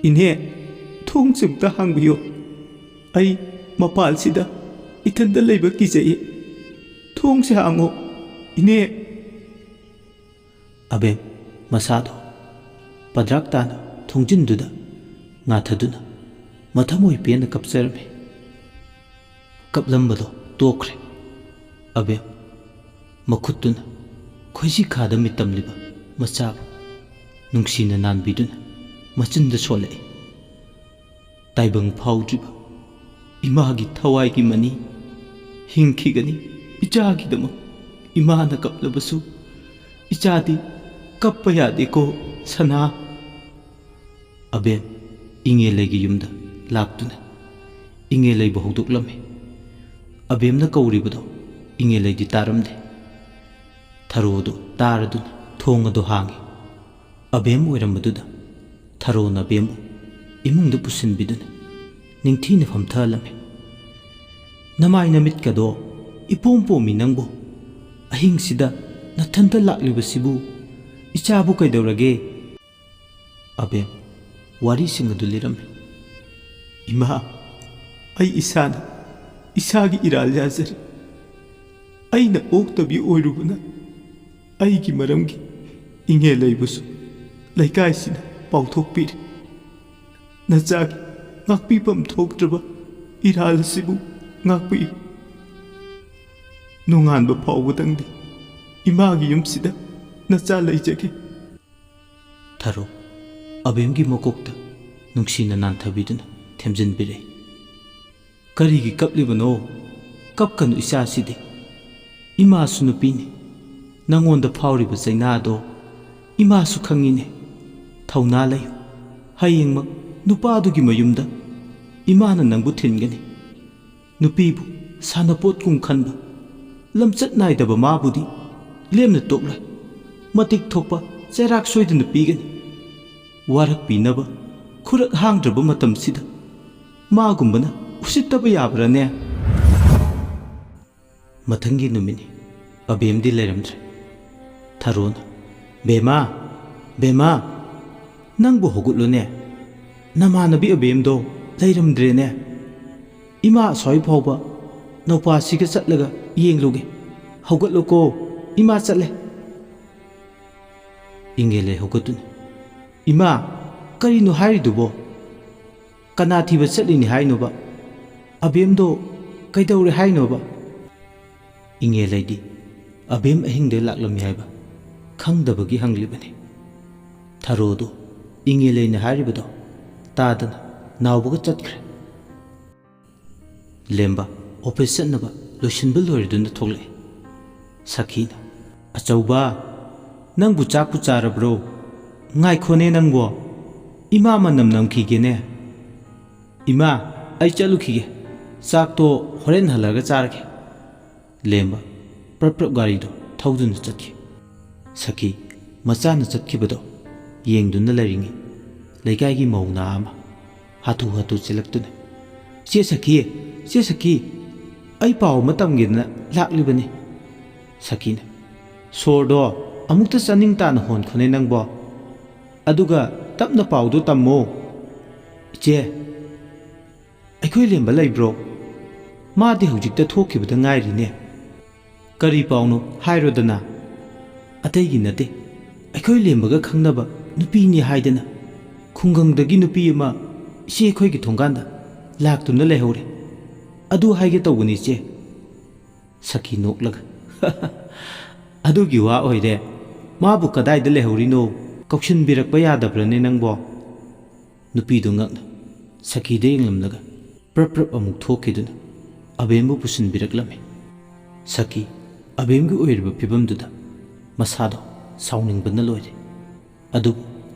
"ꯏꯅꯦ, ꯊꯣꯡꯁꯤꯃꯇ ꯍꯥꯡꯕꯤꯌꯨ꯫ ꯑꯩ ꯃꯄꯥꯜꯁꯤꯗ ꯏꯊꯟꯇ ꯂꯩꯕ ꯀꯤꯖꯩꯌꯦ꯫ ꯊꯣꯡꯁꯦ ꯍꯥꯡꯉꯣ, ꯏꯅꯦ꯫" ꯑꯕꯦꯝ ꯃꯁꯥꯗꯣ ꯄꯗ꯭ꯔꯥꯛ ꯇꯥꯅ ꯊꯣꯡꯖꯤꯟꯗꯨꯗ ꯉꯥꯊꯗꯨꯅ ꯃꯊꯃꯣꯏ ꯄꯦꯟꯅ ꯀꯞꯆꯔꯝꯃꯤ꯫ ꯀꯞꯂꯝꯕꯗꯣ ꯇꯣꯛꯈ꯭ꯔꯦ꯫ ꯑꯕꯦꯝ ꯃꯈꯨꯠꯇꯨꯅ ꯈꯣꯏꯖꯤ ꯈꯥꯗ ꯃꯤꯇꯝꯂꯤꯕ ꯃꯆꯥꯕꯨ ꯅꯨꯡꯁꯤꯅ ꯅꯥꯟꯕꯤꯗꯨꯅ ꯃꯆꯤꯟꯗ ꯁꯣꯜꯂꯛꯏ꯫ ꯇꯥꯏꯕꯪ ꯐꯥꯎꯗ꯭ꯔꯤꯕ ꯏꯃꯥꯒꯤ ꯊꯋꯥꯏꯒꯤ ꯃꯅꯤ ꯍꯤꯡꯈꯤꯒꯅꯤ꯫ ꯏꯆꯥꯒꯤꯗꯃꯛ ꯏꯃꯥꯅ ꯀꯞꯂꯕꯁꯨ ꯏꯆꯥꯗꯤ ꯀꯞꯄ ꯌꯥꯗꯦꯀꯣ, ꯁꯅꯥ꯫ ꯑꯕꯦꯝ ꯏꯉꯦꯂꯩꯒꯤ ꯌꯨꯝꯗ ꯂꯥꯛꯇꯨꯅ ꯏꯉꯦꯂꯩꯕꯨ ꯍꯧꯗꯣꯛꯂꯝꯃꯤ꯫ ꯑꯕꯦꯝꯅ ꯀꯧꯔꯤꯕꯗꯣ ꯏꯉꯦꯂꯩꯗꯤ ꯇꯥꯔꯝꯗꯦ꯫ ꯊꯔꯣꯗꯨ ꯇꯥꯔꯗꯨꯅ ꯊꯣꯡ ꯑꯗꯨ ꯍꯥꯡꯉꯤ꯫ ꯑꯕꯦꯝ ꯑꯣꯏꯔꯝꯕꯗꯨꯗ ꯊꯔꯣꯅ ꯑꯕꯦꯝꯕꯨ ꯏꯃꯨꯡꯗ ꯄꯨꯁꯤꯟꯕꯤꯗꯨꯅ ꯅꯤꯡꯊꯤꯅ ꯐꯝꯊꯍꯜꯂꯝꯃꯤ꯫ "ꯅꯃꯥꯏ ꯅꯃꯤꯠꯀꯗꯣ ꯏꯄꯣꯝ ꯄꯣꯝꯃꯤ ꯅꯪꯕꯨ꯫ ꯑꯍꯤꯡꯁꯤꯗ ꯅꯊꯟꯇ ꯂꯥꯛꯂꯤꯕꯁꯤꯕꯨ ꯏꯆꯥꯕꯨ ꯀꯩꯗꯧꯔꯒꯦ?" ꯑꯕꯦꯝ ꯋꯥꯔꯤꯁꯤꯡ ꯑꯗꯨ ꯂꯤꯔꯝꯃꯤ꯫ "ꯏꯃꯥ, ꯑꯩ ꯏꯁꯥꯅ ꯏꯁꯥꯒꯤ ꯏꯔꯥꯜ ꯌꯥꯖꯔꯦ꯫ ꯑꯩꯅ ꯑꯣꯛꯇꯕꯤ ꯑꯣꯏꯔꯨꯕꯅ ꯑꯩꯒꯤ ꯃꯔꯝꯒꯤ ꯏꯉꯦ ꯂꯩꯕꯁꯨ ꯂꯩꯀꯥꯏꯁꯤꯅ ꯄꯥꯎꯊꯣꯛꯄꯤꯔꯤ꯫ ꯅꯆꯥꯒꯤ ꯉꯥꯛꯄꯤꯐꯝ ꯊꯣꯛꯇ꯭ꯔꯕ ꯏꯔꯥꯜ ꯑꯁꯤꯕꯨ ꯉꯥꯛꯄꯤꯌꯨ꯫ ꯅꯣꯡꯉꯥꯟꯕ ꯐꯥꯎꯕꯗꯪꯗꯤ ꯏꯃꯥꯒꯤ ꯌꯨꯝꯁꯤꯗ ꯅꯆꯥ ꯂꯩꯖꯒꯦ꯫" ꯊꯔꯣ ꯑꯕꯦꯝꯒꯤ ꯃꯀꯣꯛꯇ ꯅꯨꯡꯁꯤꯅ ꯅꯥꯟꯊꯕꯤꯗꯨꯅ ꯊꯦꯝꯖꯤꯟꯕꯤꯔꯛꯏ꯫ "ꯀꯔꯤꯒꯤ ꯀꯞꯂꯤꯕꯅꯣ? ꯀꯞꯀꯅꯨ ꯏꯆꯥꯁꯤꯗꯤ꯫ ꯏꯃꯥꯁꯨ ꯅꯨꯄꯤꯅꯤ꯫ ꯅꯪꯉꯣꯟꯗ ꯐꯥꯎꯔꯤꯕ ꯆꯩꯅꯥꯗꯣ ꯏꯃꯥꯁꯨ ꯈꯪꯉꯤꯅꯦ꯫ ꯊꯧꯅꯥ ꯂꯩꯌꯨ꯫ ꯍꯌꯦꯡꯃꯛ ꯅꯨꯄꯥꯗꯨꯒꯤ ꯃꯌꯨꯝꯗ ꯏꯃꯥꯅ ꯅꯪꯕꯨ ꯊꯤꯟꯒꯅꯤ꯫ ꯅꯨꯄꯤꯕꯨ ꯁꯥꯟꯅꯄꯣꯠꯀꯨꯝ ꯈꯟꯕ, ꯂꯝꯆꯠ ꯅꯥꯏꯗꯕ ꯃꯥꯕꯨꯗꯤ ꯂꯦꯝꯅ ꯇꯣꯛꯂꯣꯏ꯫ ꯃꯇꯤꯛ ꯊꯣꯛꯄ ꯆꯩꯔꯥꯛ ꯁꯣꯏꯗꯅ ꯄꯤꯒꯅꯤ꯫ ꯋꯥꯔꯛꯄꯤꯅꯕ ꯈꯨꯔꯛ ꯍꯥꯡꯗ꯭ꯔꯕ ꯃꯇꯝꯁꯤꯗ ꯃꯥꯒꯨꯝꯕꯅ ꯎꯁꯤꯠꯇꯕ ꯌꯥꯕ꯭ꯔꯥꯅꯦ?" ꯃꯊꯪꯒꯤ ꯅꯨꯃꯤꯠꯅꯤ꯫ ꯑꯕꯦꯝꯗꯤ ꯂꯩꯔꯝꯗ꯭ꯔꯦ꯫ ꯊꯔꯣꯅ, "ꯕꯦꯃꯥ, ꯕꯦꯃꯥ, ꯅꯪꯕꯨ ꯍꯧꯒꯠꯂꯨꯅꯦ꯫ ꯅꯃꯥꯟꯅꯕꯤ ꯑꯕꯦꯝꯗꯣ ꯂꯩꯔꯝꯗ꯭ꯔꯦꯅꯦ꯫ ꯏꯃꯥ ꯑꯁ꯭ꯋꯥꯏ ꯐꯥꯎꯕ ꯅꯧꯄꯥꯁꯤꯒ ꯆꯠꯂꯒ ꯌꯦꯡꯂꯨꯒꯦ꯫ ꯍꯧꯒꯠꯂꯨꯀꯣ, ꯏꯃꯥ ꯆꯠꯂꯦ꯫" ꯏꯉꯦꯂꯩ ꯍꯧꯒꯠꯇꯨꯅ, "ꯏꯃꯥ, ꯀꯔꯤꯅꯣ ꯍꯥꯏꯔꯤꯗꯨꯕꯣ? ꯀꯅꯥ ꯊꯤꯕ ꯆꯠꯂꯤꯅꯤ ꯍꯥꯏꯅꯣꯕ? ꯑꯕꯦꯝꯗꯣ ꯀꯩꯗꯧꯔꯦ ꯍꯥꯏꯅꯣꯕ?" ꯏꯉꯦꯂꯩꯗꯤ ꯑꯕꯦꯝ ꯑꯍꯤꯡꯗ ꯂꯥꯛꯂꯝꯃꯤ ꯍꯥꯏꯕ ꯈꯪꯗꯕꯒꯤ ꯍꯪꯂꯤꯕꯅꯤ꯫ ꯊꯔꯣꯗꯨ ꯏꯉꯦꯂꯩꯅ ꯍꯥꯏꯔꯤꯕꯗꯣ ꯇꯥꯗꯅ ꯅꯥꯎꯕꯒ ꯆꯠꯈ꯭ꯔꯦ꯫ ꯂꯦꯝꯕ ꯑꯣꯐꯤꯁ ꯆꯠꯅꯕ ꯂꯣꯏꯁꯤꯟꯕ ꯂꯣꯏꯔꯗꯨꯅ ꯊꯣꯛꯂꯛꯏ꯫ ꯁꯈꯤꯅ, "ꯑꯆꯧꯕ, ꯅꯪꯕꯨ ꯆꯥꯛꯄꯨ ꯆꯥꯔꯕ꯭ꯔꯣ? ꯉꯥꯏꯈꯣꯅꯦ ꯅꯪꯕꯣ, ꯏꯃꯥ ꯃꯅꯝ ꯅꯝꯈꯤꯒꯦꯅꯦ꯫" "ꯏꯃꯥ, ꯑꯩ ꯆꯠꯂꯨꯈꯤꯒꯦ, ꯆꯥꯛꯇꯣ ꯍꯣꯔꯦꯟ ꯍꯜꯂꯛꯑꯒ ꯆꯥꯔꯒꯦ꯫" ꯂꯦꯝꯕ ꯄ꯭ꯔꯞ ꯄ꯭ꯔꯞ ꯒꯥꯔꯤꯗꯣ ꯊꯧꯗꯨꯅ ꯆꯠꯈꯤ꯫ ꯁꯈꯤ ꯃꯆꯥꯅ ꯆꯠꯈꯤꯕꯗꯣ ꯌꯦꯡꯗꯨꯅ ꯂꯩꯔꯤꯉꯩ ꯂꯩꯀꯥꯏꯒꯤ ꯃꯧ ꯅꯍꯥ ꯑꯃ ꯍꯥꯊꯨ ꯍꯥꯊꯨ ꯆꯦꯜꯂꯛꯇꯨꯅ, "ꯆꯦ ꯁꯈꯤ, ꯆꯦ ꯁꯈꯤ, ꯑꯩ ꯄꯥꯎ ꯑꯃ ꯇꯝꯒꯦꯗꯅ ꯂꯥꯛꯂꯤꯕꯅꯤ꯫" ꯁꯈꯤꯅ, "ꯁꯣꯔꯗꯣ ꯑꯃꯨꯛꯇ ꯆꯥꯅꯤꯡ ꯇꯥꯅ ꯍꯣꯟꯈꯣꯅꯦ ꯅꯪꯕꯣ, ꯑꯗꯨꯒ ꯇꯞꯅ ꯄꯥꯎꯗꯨ ꯇꯝꯃꯣ꯫ "ꯏꯆꯦ, ꯑꯩꯈꯣꯏ ꯂꯦꯝꯕ ꯂꯩꯕ꯭ꯔꯣ? ꯃꯥꯗꯤ ꯍꯧꯖꯤꯛꯇ ꯊꯣꯛꯈꯤꯕꯗ ꯉꯥꯏꯔꯤꯅꯦ꯫" "ꯀꯔꯤ ꯄꯥꯎꯅꯣ? ꯍꯥꯏꯔꯣꯗꯅ꯫" "ꯑꯇꯩꯒꯤ ꯅꯠꯇꯦ, ꯑꯩꯈꯣꯏ ꯂꯦꯝꯕꯒ ꯈꯪꯅꯕ ꯅꯨꯄꯤꯅꯤ ꯍꯥꯏꯗꯅ ꯈꯨꯡꯒꯪꯗꯒꯤ ꯅꯨꯄꯤ ꯑꯃ ꯏꯆꯦ ꯑꯩꯈꯣꯏꯒꯤ ꯊꯣꯡꯒꯥꯟꯗ ꯂꯥꯛꯇꯨꯅ ꯂꯩꯍꯧꯔꯦ꯫ ꯑꯗꯨ ꯍꯥꯏꯒꯦ ꯇꯧꯕꯅꯤ, ꯏꯆꯦ꯫" ꯁꯈꯤ ꯅꯣꯛꯂꯒ, "ꯑꯗꯨꯒꯤ ꯋꯥ ꯑꯣꯏꯔꯦ꯫ ꯃꯥꯕꯨ ꯀꯗꯥꯏꯗ ꯂꯩꯍꯧꯔꯤꯅꯣ? ꯀꯧꯁꯤꯟꯕꯤꯔꯛꯄ ꯌꯥꯗꯕ꯭ꯔꯅꯦ ꯅꯪꯕꯣ?" ꯅꯨꯄꯤꯗꯨ ꯉꯛꯅ ꯁꯈꯤꯗ ꯌꯦꯡꯂꯝꯂꯒ ꯄ꯭ꯔꯞ ꯄ꯭ꯔꯞ ꯑꯃꯨꯛ ꯊꯣꯛꯈꯤꯗꯨꯅ ꯑꯕꯦꯝꯕꯨ ꯄꯨꯁꯤꯟꯕꯤꯔꯛꯂꯝꯃꯤ꯫ ꯁꯈꯤ ꯑꯕꯦꯝꯒꯤ ꯑꯣꯏꯔꯤꯕ ꯐꯤꯕꯝꯗꯨꯗ ꯃꯁꯥꯗꯣ ꯁꯥꯎꯅꯤꯡꯕꯅ ꯂꯣꯏꯔꯦ꯫ ꯑꯗꯨꯕꯨ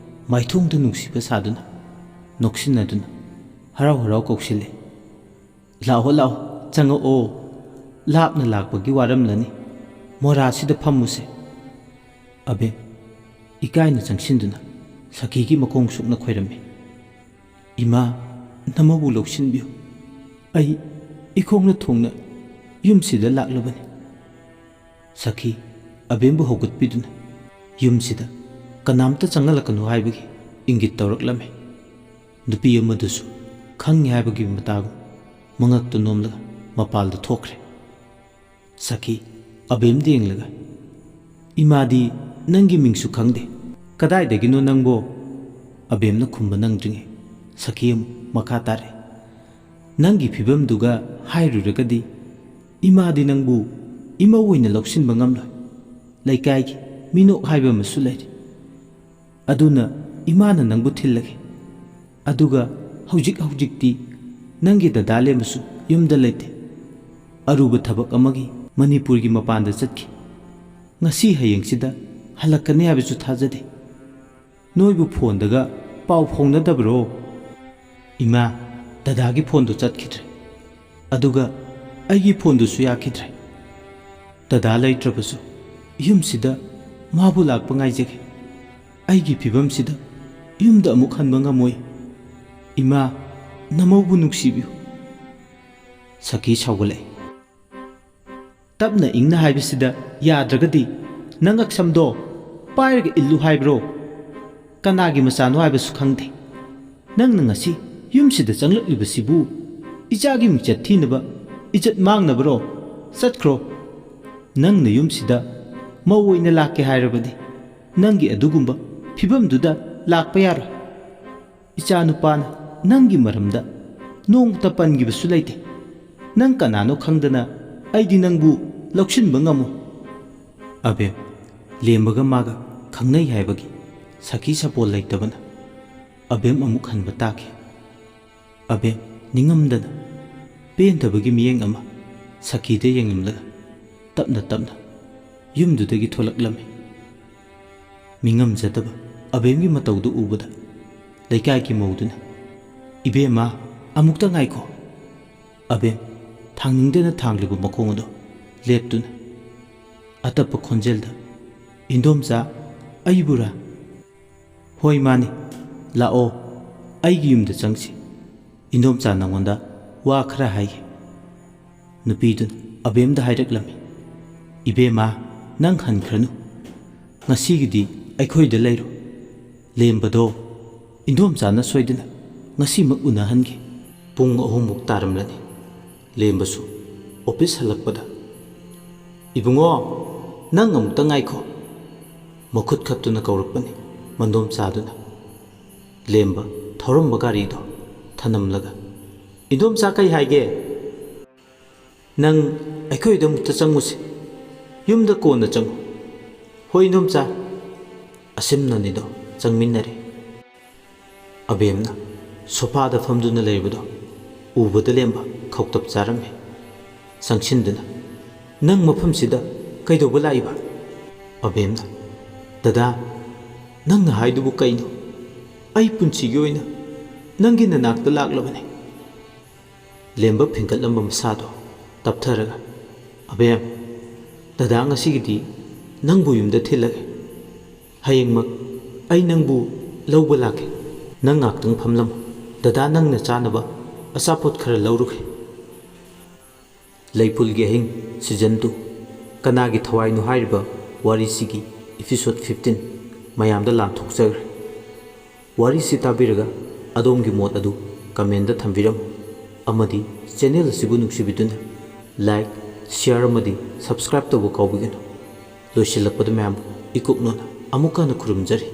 ꯃꯥꯏꯊꯣꯡꯗ ꯅꯨꯡꯁꯤꯕ ꯁꯥꯗꯨꯅ, ꯅꯣꯛꯁꯤꯟꯅꯗꯨꯅ, ꯍꯔꯥꯎ ꯍꯔꯥꯎ ꯀꯧꯁꯤꯜꯂꯦ, "ꯂꯥꯛꯑꯣ, ꯂꯥꯛꯑꯣ, ꯆꯪꯉꯛꯑꯣ꯫ ꯂꯥꯞꯅ ꯂꯥꯛꯄꯒꯤ ꯋꯥꯔꯝꯂꯅꯤ꯫ ꯃꯣꯔꯥꯁꯤꯗ ꯐꯝꯃꯨꯁꯦ꯫" ꯑꯕꯦꯝ ꯏꯀꯥꯏꯅ ꯆꯪꯁꯤꯟꯗꯨꯅ ꯁꯈꯤꯒꯤ ꯃꯈꯣꯡ ꯁꯨꯛꯅ ꯈꯣꯏꯔꯝꯃꯤ꯫ "ꯏꯃꯥ, ꯅꯃꯧꯕꯨ ꯂꯧꯁꯤꯟꯕꯤꯌꯨ꯫ ꯑꯩ ꯏꯈꯣꯡꯅ ꯊꯣꯡꯅ ꯌꯨꯝꯁꯤꯗ ꯂꯥꯛꯂꯕꯅꯤ꯫" ꯁꯈꯤ ꯑꯕꯦꯝꯕꯨ ꯍꯧꯒꯠꯄꯤꯗꯨꯅ ꯌꯨꯝꯁꯤꯗ ꯀꯅꯥꯝꯇ ꯆꯪꯍꯜꯂꯛꯀꯅꯨ ꯍꯥꯏꯕꯒꯤ ꯏꯪꯒꯤꯠ ꯇꯧꯔꯛꯂꯝꯃꯤ꯫ ꯅꯨꯄꯤ ꯑꯃꯗꯨꯁꯨ ꯈꯪꯉꯤ ꯍꯥꯏꯕꯒꯤ ꯃꯇꯥꯒꯨꯝ ꯃꯉꯛꯇ ꯅꯣꯝꯂꯒ ꯃꯄꯥꯜꯗ ꯊꯣꯛꯈ꯭ꯔꯦ꯫ ꯁꯈꯤ ꯑꯕꯦꯝꯗ ꯌꯦꯡꯂꯒ, "ꯏꯃꯥꯗꯤ ꯅꯪꯒꯤ ꯃꯤꯡꯁꯨ ꯈꯪꯗꯦ꯫ ꯀꯗꯥꯏꯗꯒꯤꯅꯣ ꯅꯪꯕꯣ?" ꯑꯕꯦꯝꯅ ꯈꯨꯝꯕ ꯅꯪꯗ꯭ꯔꯤꯉꯩ ꯁꯈꯤ ꯑꯃꯨꯛ ꯃꯈꯥ ꯇꯥꯔꯛꯏ, "ꯅꯪꯒꯤ ꯐꯤꯕꯝꯗꯨꯒ ꯍꯥꯏꯔꯨꯔꯒꯗꯤ ꯏꯃꯥꯗꯤ ꯅꯪꯕꯨ ꯏꯃꯧ ꯑꯣꯏꯅ ꯂꯧꯁꯤꯟꯕ ꯉꯝꯂꯣꯏ꯫ ꯂꯩꯀꯥꯏꯒꯤ ꯃꯤꯅꯣꯛ ꯍꯥꯏꯕ ꯑꯃꯁꯨ ꯂꯩꯔꯤ꯫ ꯑꯗꯨꯅ ꯏꯃꯥꯅ ꯅꯪꯕꯨ ꯊꯤꯜꯂꯒꯦ꯫ ꯑꯗꯨꯒ ꯍꯧꯖꯤꯛ ꯍꯧꯖꯤꯛꯇꯤ ꯅꯪꯒꯤ ꯗꯗꯥ ꯂꯦꯝꯕꯁꯨ ꯌꯨꯝꯗ ꯂꯩꯇꯦ꯫ ꯑꯔꯨꯕ ꯊꯕꯛ ꯑꯃꯒꯤ ꯃꯅꯤꯄꯨꯔꯒꯤ ꯃꯄꯥꯟꯗ ꯆꯠꯈꯤ꯫ ꯉꯁꯤ ꯍꯌꯦꯡꯁꯤꯗ ꯍꯜꯂꯛꯀꯅꯤ ꯍꯥꯏꯕꯁꯨ ꯊꯥꯖꯗꯦ꯫ ꯅꯣꯏꯕꯨ ꯐꯣꯟꯗꯒ ꯄꯥꯎ ꯐꯥꯎꯅꯗꯕ꯭ꯔꯣ?" "ꯏꯃꯥ, ꯗꯗꯥꯒꯤ ꯐꯣꯟꯗꯨ ꯆꯠꯈꯤꯗ꯭ꯔꯦ꯫ ꯑꯗꯨꯒ ꯑꯩꯒꯤ ꯐꯣꯟꯗꯨꯁꯨ ꯌꯥꯈꯤꯗ꯭ꯔꯦ꯫ ꯗꯗꯥ ꯂꯩꯇ꯭ꯔꯕꯁꯨ ꯌꯨꯝꯁꯤꯗ ꯃꯥꯕꯨ ꯂꯥꯛꯄ ꯉꯥꯏꯖꯒꯦ꯫ ꯑꯩꯒꯤ ꯐꯤꯕꯝꯁꯤꯗ ꯌꯨꯝꯗ ꯑꯃꯨꯛ ꯍꯟꯕ ꯉꯝꯃꯣꯏ꯫ ꯏꯃꯥ, ꯅꯃꯧꯕꯨ ꯅꯨꯡꯁꯤꯕꯤꯌꯨ꯫" ꯁꯈꯤ ꯁꯥꯎꯒꯠꯂꯛꯏ꯫ "ꯇꯞꯅ ꯏꯪꯅ ꯍꯥꯏꯕꯁꯤꯗ ꯌꯥꯗ꯭ꯔꯒꯗꯤ ꯅꯉꯛꯁꯝꯗꯣ ꯄꯥꯏꯔꯒ ꯏꯜꯂꯨ ꯍꯥꯏꯕ꯭ꯔꯣ?" ꯀꯅꯥꯒꯤ ꯃꯆꯥꯅꯣ ꯍꯥꯏꯕꯁꯨ ꯈꯪꯗꯦ꯫ ꯅꯪꯅ ꯉꯁꯤ ꯌꯨꯝꯁꯤꯗ ꯆꯪꯂꯛꯂꯤꯕꯁꯤꯕꯨ ꯏꯆꯥꯒꯤ ꯃꯤꯡꯆꯠ ꯊꯤꯅꯕ, ꯏꯖꯠ ꯃꯥꯡꯅꯕꯔꯣ? ꯆꯠꯈ꯭ꯔꯣ꯫ ꯅꯪꯅ ꯌꯨꯝꯁꯤꯗ ꯃꯧ ꯑꯣꯏꯅ ꯂꯥꯛꯀꯦ ꯍꯥꯏꯔꯕꯗꯤ ꯅꯪꯒꯤ ꯑꯗꯨꯒꯨꯝꯕ ꯐꯤꯕꯝꯗꯨꯗ ꯂꯥꯛꯄ ꯌꯥꯔꯣꯏ꯫ ꯏꯆꯥ ꯅꯨꯄꯥꯅ ꯅꯪꯒꯤ ꯃꯔꯝꯗ ꯅꯣꯡꯃꯇ ꯄꯟꯈꯤꯕꯁꯨ ꯂꯩꯇꯦ꯫ ꯅꯪ ꯀꯅꯥꯅꯣ ꯈꯪꯗꯅ ꯑꯩꯗꯤ ꯅꯪꯕꯨ ꯂꯧꯁꯤꯟꯕ ꯉꯝꯃꯣꯏ꯫ ꯑꯕꯦꯝ, ꯂꯦꯝꯕꯒ ꯃꯥꯒ ꯈꯪꯅꯩ ꯍꯥꯏꯕꯒꯤ ꯁꯈꯤ ꯁꯄꯣꯜ ꯂꯩꯇꯕꯅ ꯑꯕꯦꯝ ꯑꯃꯨꯛ ꯍꯟꯕ ꯇꯥꯈꯤ꯫ ꯑꯕꯦꯝ ꯅꯤꯡꯉꯝꯗꯅ ꯄꯦꯟꯗꯕꯒꯤ ꯃꯤꯠꯌꯦꯡ ꯑꯃ ꯁꯈꯤꯗ ꯌꯦꯡꯂꯝꯂꯒ ꯇꯞꯅ ꯇꯞꯅ ꯌꯨꯝꯗꯨꯗꯒꯤ ꯊꯣꯛꯂꯛꯂꯝꯃꯤ꯫ ꯃꯤꯉꯝꯖꯗꯕ ꯑꯕꯦꯝꯒꯤ ꯃꯇꯧꯗꯨ ꯎꯕꯗ ꯂꯩꯀꯥꯏꯒꯤ ꯃꯧꯗꯨꯅ, "ꯏꯕꯦꯝꯃ, ꯑꯃꯨꯛꯇ ꯉꯥꯏꯈꯣ꯫" ꯑꯕꯦꯝ ꯊꯥꯡꯅꯤꯡꯗꯅ ꯊꯥꯡꯂꯤꯕ ꯃꯈꯣꯡ ꯑꯗꯨ ꯂꯦꯞꯇꯨꯅ ꯑꯇꯞꯄ ꯈꯣꯟꯖꯦꯜꯗ, "ꯏꯟꯗꯣꯝꯆꯥ, ꯑꯩꯕꯨꯔꯥ?" "ꯍꯣꯏ, ꯃꯥꯅꯤ꯫ ꯂꯥꯛꯑꯣ, ꯑꯩꯒꯤ ꯌꯨꯝꯗ ꯆꯪꯁꯤ꯫ ꯏꯟꯗꯣꯝꯆꯥ ꯅꯉꯣꯟꯗ ꯋꯥ ꯈꯔ ꯍꯥꯏꯒꯦ꯫" ꯅꯨꯄꯤꯗꯨꯅ ꯑꯕꯦꯝꯗ ꯍꯥꯏꯔꯛꯂꯝꯃꯤ, "ꯏꯕꯦꯝꯃ, ꯅꯪ ꯍꯟꯈ꯭ꯔꯅꯨ꯫ ꯉꯁꯤꯒꯤꯗꯤ ꯑꯩꯈꯣꯏꯗ ꯂꯩꯔꯣ꯫ ꯂꯦꯝꯕꯗꯣ ꯏꯟꯗꯣꯝꯆꯥꯅ ꯁꯣꯏꯗꯅ ꯉꯁꯤꯃꯛ ꯎꯅꯍꯟꯒꯦ꯫" ꯄꯨꯡ ꯑꯍꯨꯝꯃꯨꯛ ꯇꯥꯔꯝꯂꯅꯤ꯫ ꯂꯦꯝꯕꯁꯨ ꯑꯣꯐꯤꯁ ꯍꯜꯂꯛꯄꯗ, "ꯏꯕꯨꯡꯉꯣ, ꯅꯪ ꯑꯃꯨꯛꯇ ꯉꯥꯏꯈꯣ꯫" ꯃꯈꯨꯠ ꯈꯠꯇꯨꯅ ꯀꯧꯔꯛꯄꯅꯤ ꯃꯟꯗꯣꯝꯆꯥꯗꯨꯅ꯫ ꯂꯦꯝꯕ ꯊꯧꯔꯝꯕ ꯒꯥꯔꯤꯗꯣ ꯊꯅꯝꯂꯒ, "ꯏꯟꯗꯣꯝꯆꯥ, ꯀꯩ ꯍꯥꯏꯒꯦ?" "ꯅꯪ ꯑꯩꯈꯣꯏꯗ ꯑꯃꯨꯛꯇ ꯆꯪꯉꯨꯁꯦ꯫ ꯌꯨꯝꯗ ꯀꯣꯟꯅ ꯆꯪꯉꯨ꯫" "ꯍꯣꯏ, ꯏꯟꯗꯣꯝꯆꯥ꯫" ꯑꯁꯤꯝꯅꯅꯤꯗꯣ ꯆꯪꯃꯤꯟꯅꯔꯦ꯫ ꯑꯕꯦꯝꯅ ꯁꯣꯐꯥꯗ ꯐꯝꯗꯨꯅ ꯂꯩꯕꯗꯣ ꯎꯕꯗ ꯂꯦꯝꯕ ꯈꯧꯇꯛ ꯆꯥꯔꯝꯃꯤ꯫ ꯆꯪꯁꯤꯟꯗꯨꯅ, "ꯅꯪ ꯃꯐꯝꯁꯤꯗ ꯀꯩꯗꯧꯕ ꯂꯥꯛꯏꯕ?" ꯑꯕꯦꯝꯅ, "ꯗꯗꯥ, ꯅꯪꯅ ꯍꯥꯏꯗꯨꯕꯨ ꯀꯩꯅꯣ? ꯑꯩ ꯄꯨꯟꯁꯤꯒꯤ ꯑꯣꯏꯅ ꯅꯪꯒꯤ ꯅꯅꯥꯛꯇ ꯂꯥꯛꯂꯕꯅꯤ꯫" ꯂꯦꯝꯕ ꯐꯤꯡꯒꯠꯂꯝꯕ ꯃꯁꯥꯗꯣ ꯇꯞꯊꯔꯒ, "ꯑꯕꯦꯝ, ꯗꯗꯥ ꯉꯁꯤꯒꯤꯗꯤ ꯅꯪꯕꯨ ꯌꯨꯝꯗ ꯊꯤꯜꯂꯒꯦ꯫ ꯍꯌꯦꯡꯃꯛ ꯑꯩ ꯅꯪꯕꯨ ꯂꯧꯕ ꯂꯥꯛꯀꯦ꯫ ꯅꯪ ꯉꯥꯛꯇꯪ ꯐꯝꯂꯝꯃꯨ꯫ ꯗꯗꯥ ꯅꯪꯅ ꯆꯥꯅꯕ ꯑꯆꯥꯄꯣꯠ ꯈꯔ ꯂꯧꯔꯨꯒꯦ꯫" ꯂꯩꯐꯨꯜꯒꯤ ꯑꯍꯤꯡ, season two꯫ ꯀꯅꯥꯒꯤ ꯊꯋꯥꯏꯅꯣ ꯍꯥꯏꯔꯤꯕ ꯋꯥꯔꯤꯁꯤꯒꯤ episode fifteen ꯃꯌꯥꯝꯗ ꯂꯥꯟꯊꯣꯛꯆꯈ꯭ꯔꯦ꯫ ꯋꯥꯔꯤꯁꯤ ꯇꯥꯕꯤꯔꯒ ꯑꯗꯣꯝꯒꯤ ꯃꯣꯠ ꯑꯗꯨ comment ꯊꯝꯕꯤꯔꯝꯃꯨ, ꯑꯃꯗꯤ channel ꯑꯁꯤꯕꯨ ꯅꯨꯡꯁꯤꯕꯤꯗꯨꯅ like, share ꯑꯃꯗꯤ subscribe ꯇꯧꯕ ꯀꯥꯎꯕꯤꯒꯅꯨ꯫ ꯂꯣꯏꯁꯤꯜꯂꯛꯄꯗ ꯃꯌꯥꯝꯕꯨ ꯏꯀꯨꯞꯅꯅ ꯑꯃꯨꯛꯀ ꯍꯟꯅ ꯈꯨꯔꯨꯝꯖꯔꯤ꯫